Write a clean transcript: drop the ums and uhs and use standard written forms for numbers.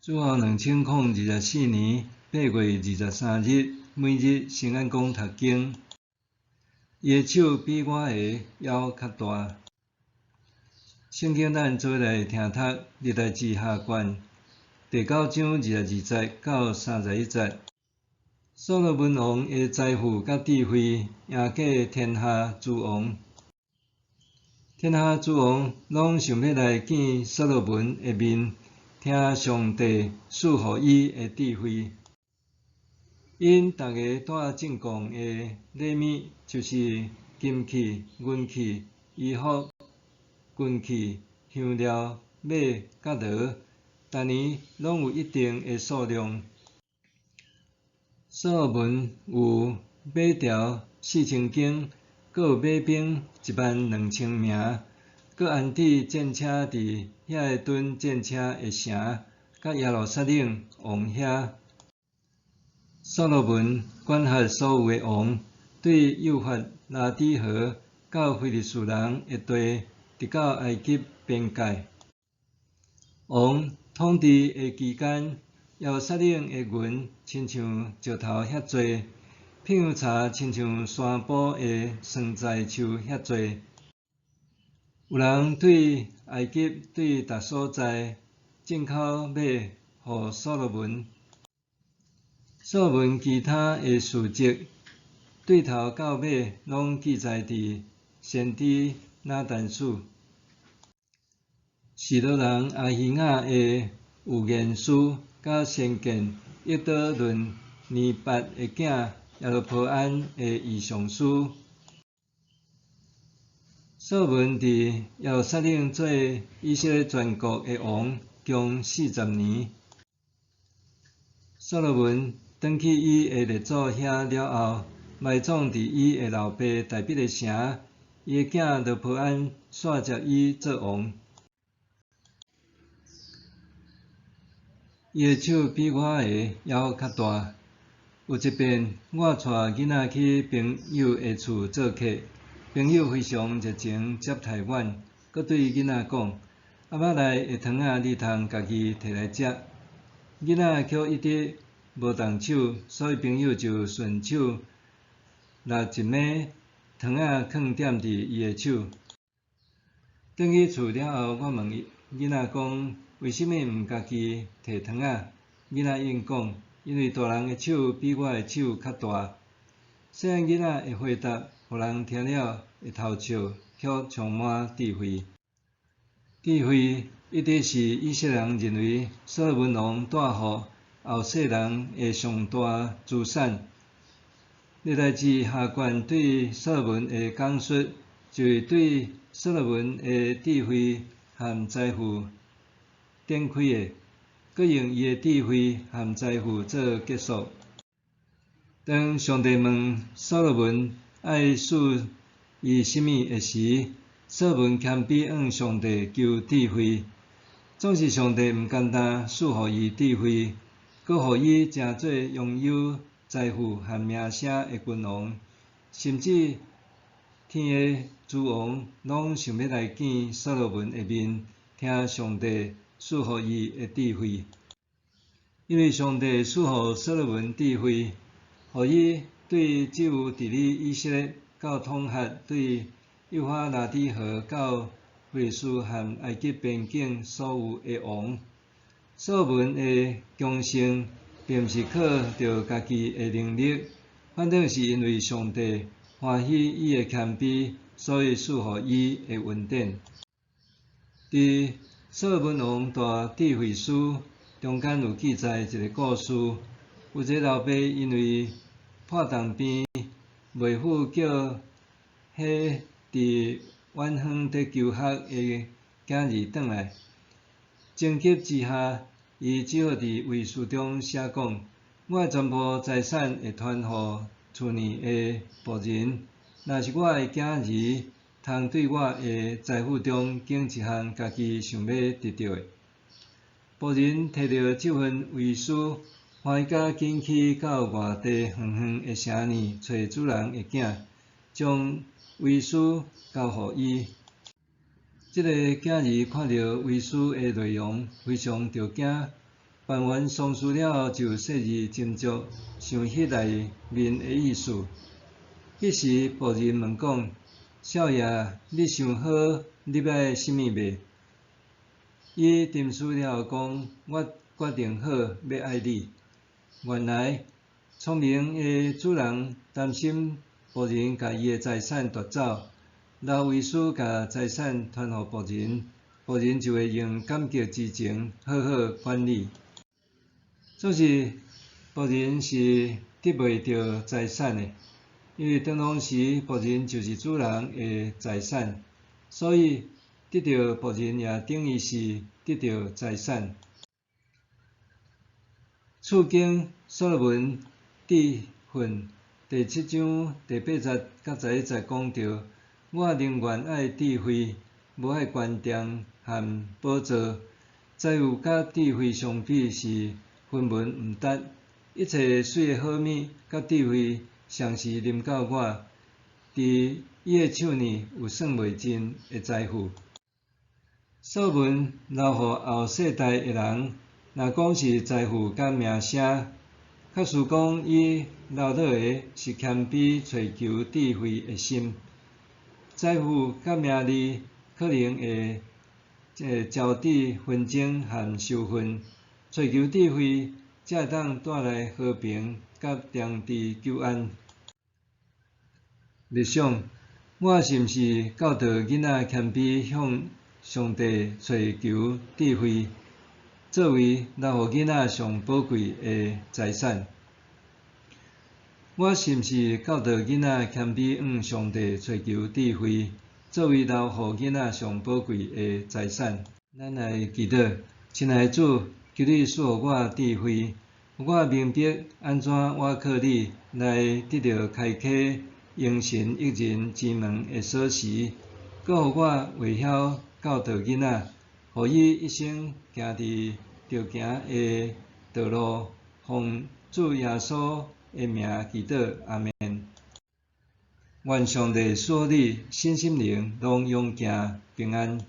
主後2024年8月23日，每日聖安講讀經。伊的手比我的猶較大。聖經咱做伙來聽讀《歷代志下卷》第九章22節到31節。所羅門王的財富佮智慧，贏過天下諸王。天下諸王攏想欲來見所羅門的面，聽上帝賜予伊的智慧。𪜶逐个帶進貢的禮物，就是金器、銀器、衣服、軍器、香料、馬佮驢，逐年攏有一定的數量。所羅門有馬輕4000間，閣有馬兵12000名，閣安置戰車佇遐个屯戰車的城，佮耶路撒冷王遐。所羅門管轄所有的王，對幼發拉底河到非利士人的地，直到埃及邊界。王統治的期間，耶路撒冷的銀親像石頭遐濟，碧香柴親像山埔的桑棑樹遐濟。有人對埃及對逐所在進口馬予所羅門。所羅門其他的事蹟，對頭到尾攏記載佇先知拿單書、示羅人亞希雅的預言書，佮先見益多論尼八的囝耶羅波安的異象書。所羅門佇耶路撒冷做以色列全國的王，共40年。所羅門轉去伊的列祖遐了後，埋葬佇伊的老爸大衛的城。伊的囝羅波安紲接伊做王。伊的手比我的猶較大。有一遍，我帶囡仔去朋友的厝做客，朋友非常熱情接待阮，閣對囡仔講：阿媽來的糖仔，你通家己提來食。囡仔卻一直無動手，所以朋友就順手拿一枚糖仔囥踮佇伊的手。轉去厝了後，我問囡仔講：為啥物毋家己提糖仔？囡仔應講：因為大人的手比我的手較大。細漢囡仔的回答，予人聽了會偷笑，卻充滿智慧。智慧一直是以色列人認為所羅門王帶予後世人的上大資產。歷代志下卷對所羅門的講述，就是對所羅門的智慧和財富展開的，閣用伊的智慧和財富做結束。當上帝問所羅門愛賜伊啥物的時，所羅門謙卑向上帝求智慧。總是上帝毋單單賜予伊智慧，閣予伊成做擁有財富和名聲的君王，甚至天下諸王攏想欲來見所羅門的面，聽上帝賜予伊的智慧。因為上帝賜予所羅門智慧，予伊對只有治理以色列到統轄對幼發拉底河到非利士和埃及邊境所有的王。所羅門的強盛，並毋是靠著家己的能力，反正是因為上帝歡喜伊的謙卑，所以賜予伊的恩典。佇所羅門王大智慧書中間有記載一個故事，有一个老爸因為破重病，袂赴叫彼佇遠方佇求學的囝兒轉來，情急之下，伊只好佇遺書中寫講：我的全部財產會傳予厝內的僕人，若是我的囝兒通對我的財富中揀一項家己想欲得著的。僕人提著這份遺書，歡喜甲緊去到外地遠遠的城裡揣主人的囝，將遺書交予伊。這个囝兒看著遺書的內容，非常著驚，辦完喪事了後，就細膩斟酌想彼內面的意思。彼時僕人問講：少爺，你想好你欲愛啥物未？伊沉思了後講：我決定好欲愛你。原來聰明的主人擔心僕人共伊的財產奪走，留遺書共財產傳予僕人，僕人就會用感激之情好好管理。總是僕人是得袂著財產的，因為當當時僕人就是主人的財產，所以得著僕人也等於是得著財產。次經所羅門智訓第七章第八節佮11節講著：我寧願愛智慧，無愛宮殿和寶座。財富佮智慧相比是分文毋值。一切媠的好物佮智慧，相時臨到我，佇伊的手裡有算袂盡的財富。所羅門留予後世代的人，若講是財富佮名聲，確實講伊留落的是謙卑揣求智慧的心。財富佮名利可能會招致紛爭和仇恨，揣求智慧才會當帶來和平佮長治久安。默想，我是毋是教導囡仔謙卑向上帝揣求智慧，作為留予囡仔上寶貴的財產？我是毋是教導囡仔謙卑向上帝揣求智慧，作為留予囡仔上寶貴的財產？咱來祈禱，親愛的主，求你賜予我智慧，予我明白按怎倚靠你來得著開啟榮神益人之門的鎖匙，閣予我會曉教導囡仔，予伊一生行佇著行的道路，奉主耶穌的名祈禱，阿們。願上帝賜予你身心靈攏勇健平安。